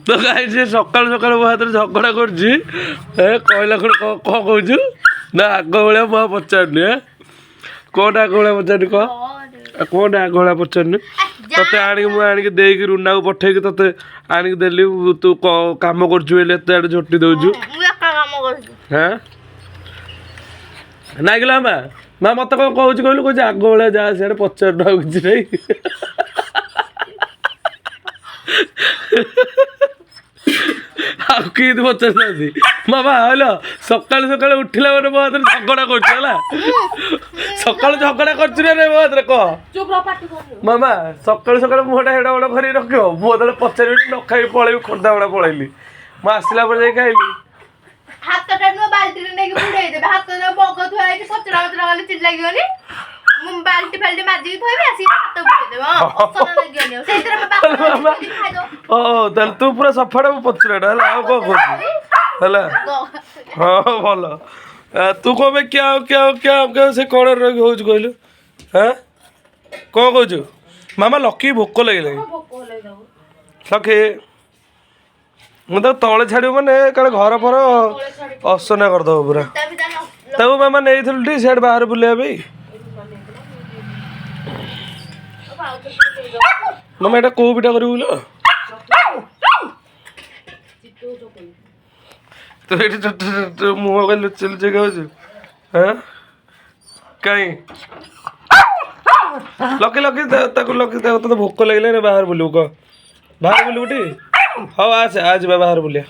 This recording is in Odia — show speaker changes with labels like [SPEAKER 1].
[SPEAKER 1] ତ କାହିଁ ସେ ସକାଳୁ ସକାଳୁ ମୋ ହାତରେ ଝଗଡ଼ା କରୁଛି। ଏ କହିଲା ଖୁଣି କ'ଣ କହୁଛୁ ନା ଆଗ ଭଳିଆ ମୁଁ ଆଉ ପଚାରୁନି। ଏ କ'ଣଟା ଆଗ ଭଳିଆ ପଚାରୁନି କହ? ଆଉ କ'ଣଟା ଆଗ ଭଳିଆ ପଚାରୁନି? ତତେ ଆଣିକି ମୁଁ ଆଣିକି ଦେଇକି ରୁନାକୁ ପଠେଇକି ତତେ ଆଣିକି ଦେଲି, ତୁ କାମ କରୁଛୁ ବୋଲି ଏତେ ଆଡ଼େ ଝୋଟି ଦଉଛୁ।
[SPEAKER 2] ମୁଁ ଏକା କାମ କରୁଛି।
[SPEAKER 1] ହଁ ନାଇଁ କିଲୋ ମା, ମା ମତେ କ'ଣ କହୁଛି କହିଲୁ? କହୁଛି ଆଗ ଭଳିଆ ଯାହା ସିଆଡ଼େ ପଚାରୁନୁ ଆଉ କିଛି ନାହିଁ। ଆଉ କେମିତି ପଚାରୁନାହାନ୍ତି ମାମା? ହେଲା ସକାଳୁ ସକାଳୁ ଉଠିଲା ମାନେ ମୋ ହାତରେ ଝଗଡ଼ା କରୁଛୁ। ହେଲା ସକାଳୁ ଝଗଡ଼ା କରୁଛୁ ନା ନାଇଁ ମୋ ହାତରେ କହ?
[SPEAKER 3] ଚୁପ୍ ରହ, ପାଟି କରୁଛୁ।
[SPEAKER 1] ମାମା ସକାଳୁ ସକାଳୁ ମୁହଁଟା ହେଡ଼ ବଡ଼ କରିକି ରଖିବ। ମୁଁ ଯେତେବେଳେ ପଚାରିବିନି, ନ ଖାଇକି ପଳେଇବି। ଖୋର୍ଦ୍ଧା ଭଡ଼ା ପଳେଇଲି, ମୁଁ ଆସିଲା ପରେ ଯାଇ ଖାଇଲି।
[SPEAKER 2] ହାତଟା ନୁହଁ, ବାଲ୍ଟିରେ ନେଇକି ବୁଡେଇ ଦେବେ। ହାତ ବଗ ଥୁଆ ହେଇଛି, କଚରା କଚରା କଲେ ଚିଡି ଲାଗିବନି? ମୁଁ ବାଲ୍ଟି ଫାଲ୍ଟି ମାଜିକି ଥୋଇବି, ଆସିକି ହାତ ବୁଡେଇ ଦେବେ। ହଁ, ଅସନା ଲାଗିବନି ଆଉ ସେଇଥିରେ।
[SPEAKER 1] ମାମା
[SPEAKER 2] ଖାଇଦବ।
[SPEAKER 1] ଓ ତାହେଲେ ତୁ ପୁରା ସଫାଟା, ମୁଁ ପଚରାଟା ହେଲା। ଆଉ କ'ଣ କହୁଛୁ ହେଲା? ହଁ ଭଲ। ତୁ କ'ଣ ପାଇଁ କ୍ୟାଉ କ୍ୟାଉ କ୍ୟାଉ କ୍ୟାଉ ସେ କଣରେ ରହିକି ହଉଛୁ କହିଲୁ? ହଁ କ'ଣ କହୁଛୁ ମାମା? ଲକି ଭୋକ ଲାଗିଲାଣି।
[SPEAKER 3] ଭୋକ ହେଲେ ଯାଉ।
[SPEAKER 1] ଲକି, ମୁଁ ତାକୁ ତଳେ ଛାଡ଼ିବୁ ମାନେ କାଳେ ଘର ଫର ଅସନା କରିଦେବ ପୁରା। ତାକୁ ମାମା ନେଇଥିଲୁ ଟି ସିଆଡ଼େ ବାହାରେ ବୁଲିବା ପାଇଁ। ମାମା, ଏଇଟା କୋଉ ପିଠା କରିବୁ କିଲୋ? ତୁ ଏଇଠି ମୁହଁ କାଇଁ ଲୁଚି ଲୁଚି ଖାଉଛୁ? ହଁ କାଇଁ ଲକି, ଲକି ତାକୁ, ଲକି ତାକୁ, ତୋତେ ଭୋକ ଲାଗିଲାଣି, ବାହାରେ ବୁଲିବୁ କହ? ବାହାରେ ବୁଲିବୁ ଟି? ହଉ ଆସେ, ଆ ଯିବା ବାହାରେ ବୁଲିବା।